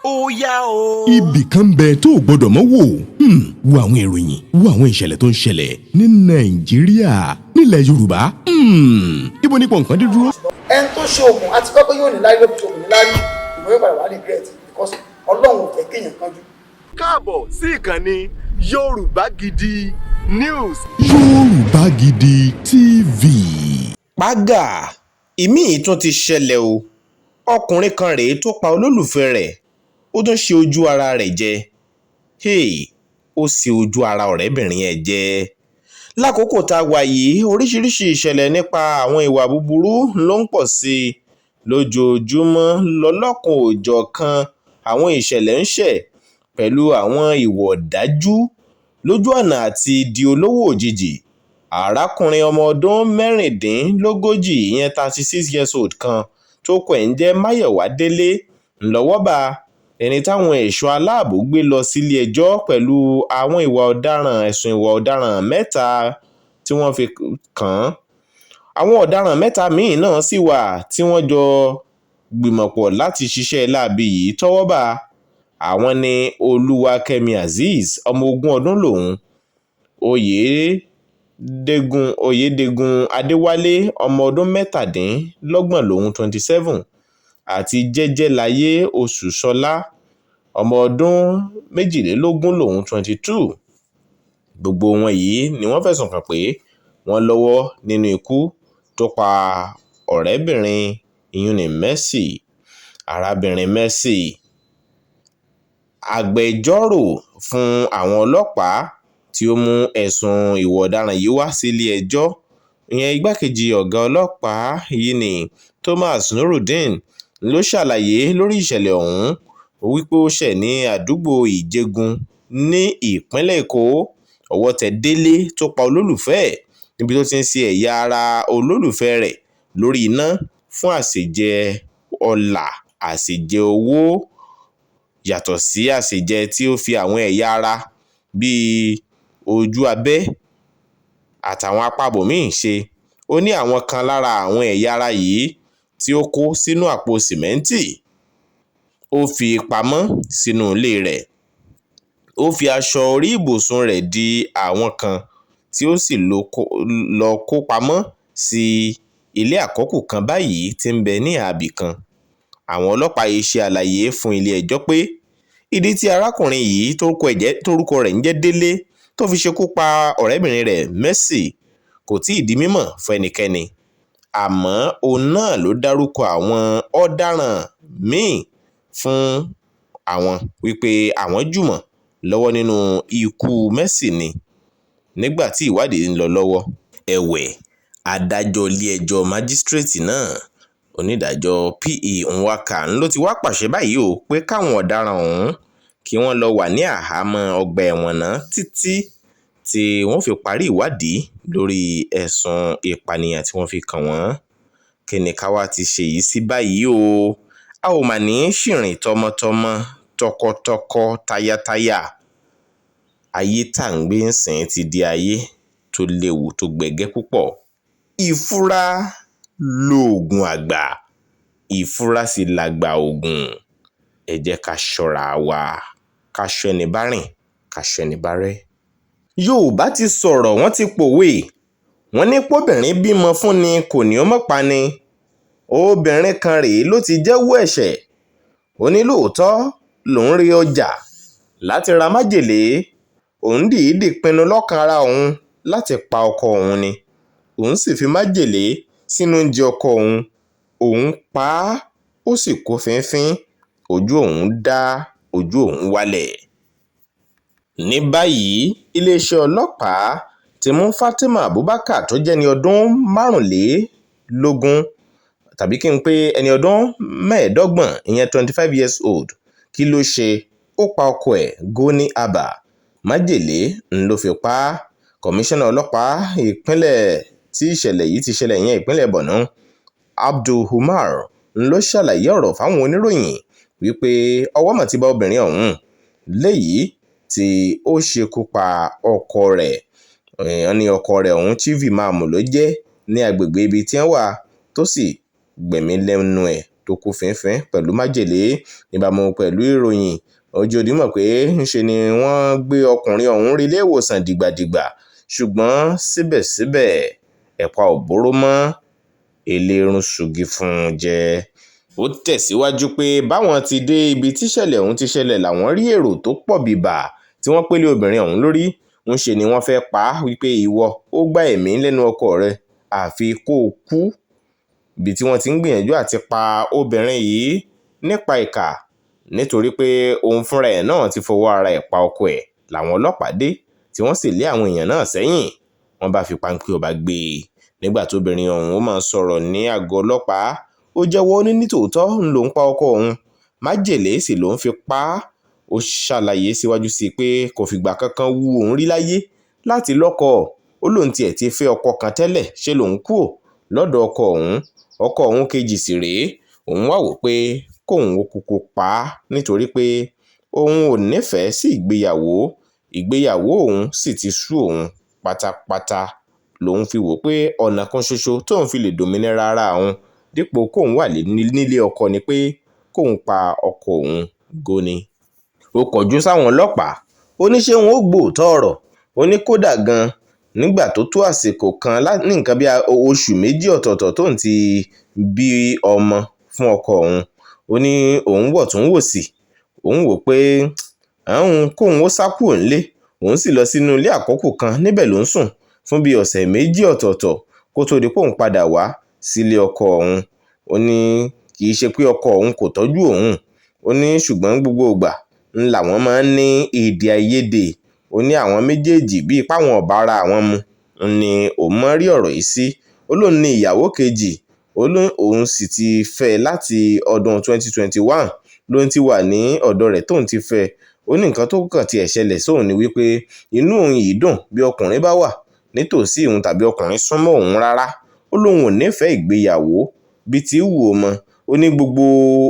Ó yá o. Ibì kan ń bẹ tó o gbọdọ̀ mọ́ wò. Wo àwọn ìròyìn, wo àwọn ìṣẹ̀lẹ̀ tó ń ṣẹlẹ̀ ní Nàìjíríà, nílẹ̀ Yorùbá. Ibo nípò nǹkan dé dúró. Ẹni tó ṣe oògùn àti kọ́ pé yóò ní lárí, ló fi ṣe oògùn ní lárí, ìmọ̀ yóò padà wá regret, because Ọlọ́run ò fẹ́ kéèyàn kánjú. Káàbọ̀ sí ìkànnì Yorùbá Gidi News. Yorùbá Gidi TV. Pàgà ìmíì tún ti ṣẹlẹ̀ o. Ọkùnrin kan rèé tó pa olólùfẹ́ rẹ̀, ó tún ṣe ojú ara rẹ̀ jẹ. Hey, ó ṣe ojú ara ọ̀rẹ́bìnrin ẹ̀ jẹ. Lákòókò tá a wà yìí, oríṣiríṣi ìṣẹ̀lẹ̀ nípa àwọn ìwà búburú ló ń pọ̀ sí i lójoojúmọ́ lọ́lọ́kan-ò-jọ̀kan. Àwọn ìṣẹ̀lẹ̀ ń ṣẹ̀ pẹ̀lú àwọn ìwà ọ̀dájú lójú ọ̀nà àti di olówó òjijì. Arákùnrin ọmọ ọdún 36, ìyẹn 36 years old kan tó kọ ẹ̀ ń jẹ́ Máyọ̀wá Délé, ńlọ́wọ́ bá ẹni táwọn ẹ̀ṣọ́ aláàbò gbé lọ sílé-ẹjọ́ pẹ̀lú àwọn ìwà ọ̀daràn, ẹ̀sùn ìwà ọ̀daràn mẹ́ta tí wọ́n fi kàn án. Àwọn ọ̀daràn mẹ́ta míín náà sì wà tí wọ́n jọ gbìmọ̀pọ̀ láti ṣiṣẹ́ láabi yìí tọ́wọ́ bá. Àwọn ní Olúwakẹ́mi Azeez, ọmọ 20 ọdún lòun, Oyèdègún Adéwálé, ọmọ ọdún 27 lòun, 27, àti Jẹ́jẹ́láyé Oṣùṣọ́lá, ọmọ ọdún 22 lòun, 22. Gbogbo wọn yìí ni wọ́n fẹ̀sùn kàn pé wọ́n lọ́wọ́ nínú ikú tó pa ọ̀rẹ́bìnrin ìyún Mercy, arábìnrin Mercy. Agbẹjọ́rò fún àwọn ọlọ́pàá tí ó mú ẹ̀sùn ìwà ọ̀daràn yìí wá sílé-ẹjọ́, ìyẹn igbákejì ọ̀gá ọlọ́pàá yìí ní Thomas Nurudeen, ló ṣàlàyé lórí ìṣẹ̀lẹ̀ ọ̀hún wípé ó ṣẹ̀ ní àdúgbò Ìjẹgun ní ìpínlẹ̀ Èkó. Ọwọ́ tẹ Délé tó pa olólùfẹ́ ẹ̀ níbi tó ti ń ṣe ẹ̀yà ara olólùfẹ́ rẹ̀ lórí iná fún àṣejẹ ọlá, àṣejẹ owó, yàtọ̀ sí àṣejẹ tí ó fi àwọn ẹ̀yà ara bíi ojú abẹ́ àtàwọn apá ibòmíì ṣe. Ó ní àwọn kan lára àwọn ẹ̀yà ara yìí tí ó kó sínú àpò sìmẹ́ǹtì, ó fi pamọ́ sínú ilé rẹ̀. Ó fi aṣọ orí ibùsùn rẹ̀ di àwọn kan tí ó sì lọ kó pamọ́ sí ilé àkọ́kù kan báyìí tí ń bẹ ní àbì kan. Àwọn ọlọ́pàá yìí ṣe àlàyé fún ilé-ẹjọ́ pé ìdí tí arákùnrin yìí tórúkọ rẹ̀ ń jẹ́ Délé tó fi ṣekú pa ọ̀rẹ́bìnrin rẹ̀ Mercy kò tí ì di mímọ̀ fún ẹnikẹ́ni, àmọ́ òun náà ló dárúkọ àwọn ọ̀daràn míín fún àwọn wípé àwọn jùmọ̀ lọ́wọ́ nínú ikú Mercy ni. Nígbà tí ìwádìí ń lọ lọ́wọ́, ẹ̀wẹ̀, adájọ́ ilé-ẹjọ́ májísrèétì náà, onídàájọ́ P.E. Nwaka, ló ti wá pàṣẹ báyìí o pé káwọn ọ̀daràn ọ̀hún kí wọ́n lọ́ọ́ wà ní àhámọ́ ọgbà ẹ̀wọ̀n náà títí tí wọ́n fi parí ìwádìí lórí ẹ̀sùn ìpànìyàn tí wọ́n fi kàn wọ́n. Kí ni ká wá ti ṣe yìí sí báyìí o? A ò mà ní í ṣìrìn tọmọtọmọ, tọkọtọkọ, tayátayá. Ayé tá à ń gbé ń sìn ti di ayé tó léwu, tó gbẹgẹ́ púpọ̀. Ìfura lóògùn àgbà, ìfura sì làgbà oògùn. Ẹ jẹ́ ká ṣọ́ra wa, ká ṣọ́ ẹni bá rìn, ká ṣọ́ ẹni bá rẹ́. Yorùbá ti sọ̀rọ̀, wọ́n ti pòwe, wọ́n ní pọ́bìnrin bímọ fún ni kò ní ó mọ̀ pa ni. Obìnrin kan rèé ló ti jẹ́wọ́ ẹ̀ṣẹ̀. Ó ní lóòótọ́ lòún rí ọjà láti ra májèlé, òun dìídì pinnu lọ́kàn ara òun láti pa ọkọ òun ni, òun sì fi májèlé sínú oúnjẹ ọkọ òun, òun pa á, ó sì kú fínfín, ojú òun dá, ojú òun wálẹ̀. Ní báyìí, iléeṣẹ́ ọlọ́pàá ti mú Fatima Abubakar tó jẹ́ ẹni ọdún 25, tàbí kí n pé ẹni ọdún 25, ìyẹn 25 years old. Kí ló ṣe? Ó pa ọkọ ẹ̀, Goni Abba, májèlé ń ló fi pa á. Kọmíṣánná ọlọ́pàá ìpínlẹ̀ tí ìṣẹ̀lẹ̀ yìí ti ṣẹlẹ̀, ìyẹn ìpínlẹ̀ Borno, Abdul Umar, ń ló ṣàlàyé ọ̀rọ̀ fáwọn oníròyìn wípé ọwọ́ mà ti bá obìnrin ọ̀hún léyìí tí ó ṣekú pa ọkọ rẹ̀. Wọ́n ní ọkọ rẹ̀ ọ̀hún, Chief Imam ló jẹ́ ní agbègbè ibi tí wọ́n wà, tó sì gbẹ̀mí lẹ́nu ẹ̀. tó kú fínfín pẹ̀lú májèlé. Níbàámu pẹ̀lú ìròyìn, ó jẹ́ ó di mímọ̀ pé ńṣe ni wọ́n gbé ọkùnrin ọ̀hún relé ìwòsàn dìgbàdìgbà, ṣùgbọ́n síbẹ̀síbẹ̀ ẹ̀pà ò bóró mọ́, eléérú ṣúgi fún un jẹ. Ó tẹ̀síwájú pé báwọn ti dé ibi tíṣẹ̀lẹ̀ ọ̀hún ti ṣẹlẹ̀ làwọn rí èrò tó pọ̀ bíbà tí wọ́n pélé obìnrin ọ̀hún lórí. Ńṣe ni wọ́n fẹ́ pa á wípé ìwọ ó gba ẹ̀mí lẹ́nu ọkọ rẹ̀ àfi kó o kú. Ibi tí wọ́n ti ń gbìyànjú àti pa obìnrin yìí nípa ìkà nítorí pé òun fúnra ẹ̀ náà ti fọwọ́ ara ẹ̀ pa ọkọ ẹ̀ làwọn ọlọ́pàá dé tí wọ́n sì lé àwọn èèyàn náà sẹ́yìn. Wọ́n bá fi páńpẹ́ ọba gbé e. Nígbà tóbìnrin ọ̀hún ó máa sọ̀rọ̀ ní àgọ́ ọlọ́pàá, ó jẹ́wọ́, ó ní nítòótọ́ ń lòún pa ọkọ òun, májèlé sì lòún fi pa á. Ó ṣàlàyé síwájú sí i pé kò fìgbà kankan wu òun rí láyé láti lọ́kọ. Ó lóun tiẹ̀ ti fẹ́ ọkọ kan tẹ́lẹ̀, ṣe lòun kúò lọ́dọ̀ ọkọ òun. Ọkọ òun kejì sì rèé, òun wá wò pé kóun ó kúkú pa á nítorí pé òun ò nífẹ̀ẹ́ sí ìgbéyàwó, ìgbéyàwó òun sì ti sú òun pátápátá. Lòun fi wò pé ọ̀nà kan ṣoṣo tóun fi lè dòmìnira ara òun dípò kóun wà nílé ọkọ ni pé kóun pa ọkọ òun góni. Ó kọjú sáwọn ọlọ́pàá, ó ní ṣé wọn ó gbóòótọ́ ọ̀rọ̀. Ó ní kódà gan-an nígbà tó tó àsìkò kan ní nǹkan bí oṣù méjì ọ̀tọ̀ọ̀tọ̀ tóun ti bí ọmọ fún ọkọ òun, ó ní òun wọ̀ tún wò sí, òun wò pé òun kóun ó sá kúrò nílé, òun sì lọ sínú ilé àkọ́kù kan, níbẹ̀ ló ń sùn fún bíi ọ̀sẹ̀ méjì ọ̀tọ̀ọ̀tọ̀ kó tó di pé òun padà wá sílé ọkọ òun. Ó ní kì í ṣe pé ọkọ òun kò tọ́jú òun, ó ní ṣùgbọ́n gbogbo ìgbà ń làwọn máa ń ní èdè àìyedè. Ó ní àwọn méjèèjì bíi páwọn ọ̀bá ara àwọn mu ni òun mọ́ rí ọ̀rọ̀ yìí sí. Ó lóun ní ìyàwó kejì, ó ní òun sì ti fẹ́ láti ọdún 2021 ló ń ti wà ní ọ̀dọ̀ rẹ̀ tóun ti fẹ́. Ó ní nǹkan tó kàn tiẹ̀ ṣẹlẹ̀ sóun ni wípé inú òun yìí dùn bí ọkùnrin bá wà nítòsí òun tàbí ọkùnrin súnmọ́ òun rárá. Ó lóun ò nífẹ̀ẹ́ ìgbéyàwó bí ti wù ó mọ́. Ó ní gbogbo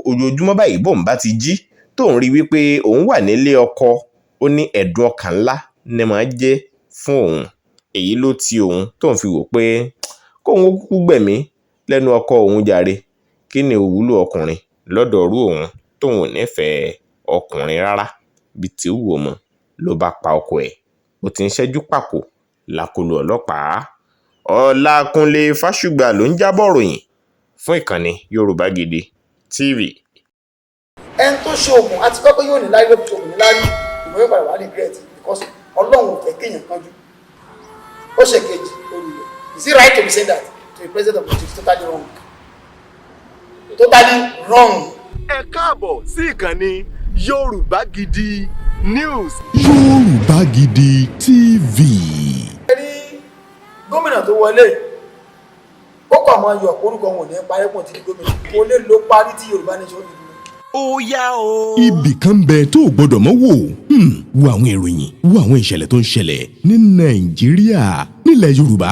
ojoojúmọ́ báyìí bóun bá ti jí tóun rí wípé òun wà nílé ọkọ, ó ní ẹ̀dùn ọkàn ńlá ni máa jẹ́ fún òun. Èyí ló ti òun tóun fi wò pé kóun ó kúkú gbẹ̀mí lẹ́nu ọkọ òun jàre. Kí ni òwúlò ọkùnrin lọ́dọ̀ ọrú òun tóun ò nífẹ̀ẹ́ ọkùnrin rárá bí ti wù ó mọ́, ló bá pa ọkọ ẹ̀. Ó ti ń ṣẹ́jú pàkó lákọlò ọlọ́pàá. Ọlákúnlé Fásùgbà ló ń jábọ̀ ròyìn fún ìkànnì Yorùbá Gidi TV. Ẹni tó ṣe oògùn àti kọ́ pé yóò ní lárí ló fi ṣoògùn ní lárí, ìmọ̀ yóò padà wá regret because Ọlọ́run ò fẹ́ kéèyàn kanjú. Ó ṣe kejì olùlẹ̀. Is it right to be saying that to the president of Nigeria? Totally wrong, totally wrong. Ẹ káàbọ̀ sí ìkànnì Yorùbá Gidi News. Yorùbá Gidi TV. Ẹ rí gómìnà tó wọlé, ó kàn máa yọ orúkọ wọn ò ní parí pọ̀ tí gómìnà kò lè lo parí tí Yorùbá Nation fi dúró. Ó yá o. Ibì kan ń bẹ tó o gbọdọ̀ mọ́ wò. Wo àwọn ìròyìn, wo àwọn ìṣẹ̀lẹ̀ tó ń ṣẹlẹ̀ ní Nàìjíríà, nílẹ̀ Yorùbá.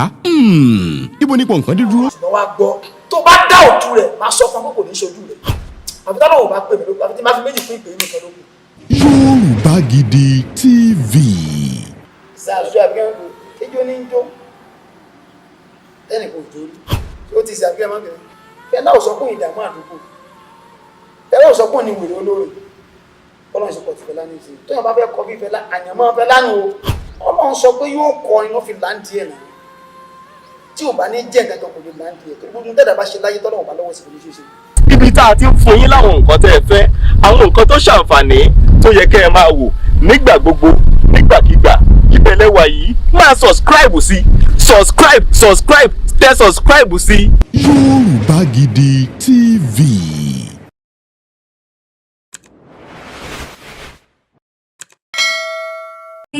Ibo nípò nǹkan dé dúró. Ṣùgbọ́n wá gbọ́, tó bá dá òtún rẹ̀, máa sọ fún akókò ní ṣojú rẹ̀, àfi tá lọ́wọ́ bá pè mí lóko, àfi tí máa fi méjì fún ìpè nìkan lóko. Yorùbá Gidi TV. Ṣàṣù àbíkẹ́ ń ijó ní jó tẹ́nì kò jó rí, ó ti ṣe àbíkẹ́ mọ́kẹ́. Fẹlá ò sọ pé ìdààmú àdúgbò, Fẹlá ò sọ pé ní wèrè olóore. Ọlọ́run ṣe pọ̀ tí Fẹlá ní ìsìn tóyàn bá fẹ́ kọ bí Fẹlá àyànmọ́ Fẹlá nù o. Ọlọ́run sọ pé yóò kọrin ló fi láǹdì ẹ̀ náà, tí ò bá ní jẹ́ nǹkan kan kò lè láǹdì ẹ̀, torí gbogbo tẹ́lẹ̀ bá ṣe láyé tọ́lọ́run bá lọ́wọ́ sí kò ní ṣe é ṣe. Ibi tá a ti ń fún yín láwọn nǹkan tẹ́ ẹ fẹ́, àwọn nǹkan tó ṣàǹfààní tó yẹ kẹ́ ẹ máa wò nígbà gbogbo, nígbàkigbà, ìbẹ̀lẹ̀ wà yìí, máa subscribe sí, subscribe, subscribe, tẹ subscribe sí. Yorùbá Gidi TV.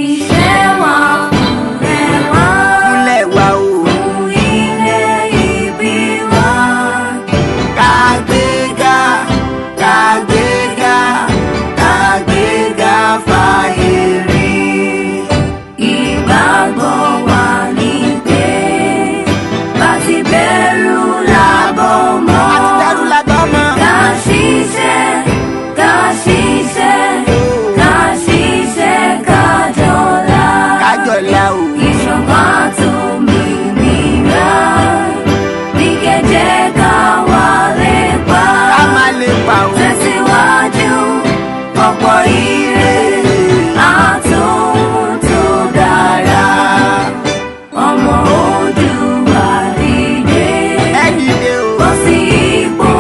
Ìfẹ́ wa kúnlẹ̀ wá. Kúnlẹ̀ wá o. Fún ilẹ̀ ìbí wa. Kàgbéga, kàgbéga, kàgbéga fàyè rí. Ìgbàgbọ́ wa ni pé bá ti bẹ̀rù làbọ̀ mọ́. Àti dẹ́rù làbọ̀ mọ́. Ká Ọ̀pọ̀ ire àtòhun tó dára. Ọmọ Oòduà dìde. Ẹ dìde o. Bọ́ sí ipò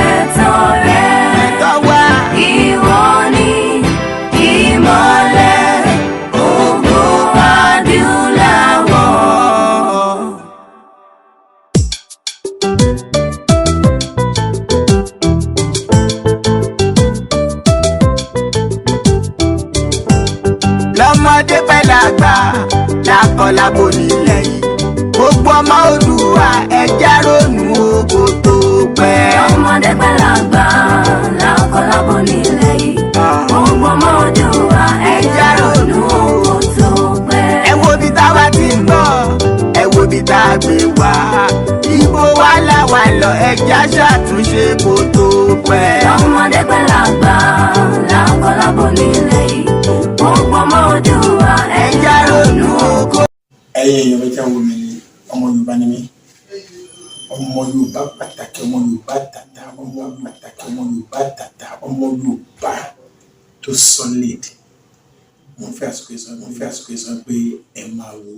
ẹ̀tọ́ rẹ. Ẹ̀tọ́ wa. Ìwọ ni ìmọ́lẹ̀ ògo adúláwọ̀. Lọ́mọdé pẹ̀lú àgbà, lákọlábo nílẹ̀ yìí, gbogbo ọmọ Oòduà, ẹ jẹ́ ronú oko tó pẹ́. Ọmọdé pẹ̀lú àgbà, lákọlábo nílẹ̀ yìí. Gbogbo ọmọ Oòduà, ẹ jẹ́ ronú oko tó pẹ́. Ẹ wo bí táwa ti ń bọ̀, ẹ wo bí tá a gbé wá, ibo wa làwa lọ, ẹ jẹ́ ṣàtúnṣe kó tó pẹ́. Ọmọdé pẹ̀lú àgbà, lákọlábo nílẹ̀ yìí. Gbogbo ọmọ Oòduà, ẹ Ẹ jẹ́ jẹ́ ronú ronú oko. oko. Ẹ̀yin èèyàn mi tí a wò mí ni, ọmọ Yorùbá ni mí, ọmọ Yorùbá pàtàkì, ọmọ Yorùbá tàtà, ọmọ pàtàkì, ọmọ Yorùbá tàtà, ọmọ Yorùbá tó solid. Mo fẹ́ àsìkò yìí sọ pé ẹ máa wo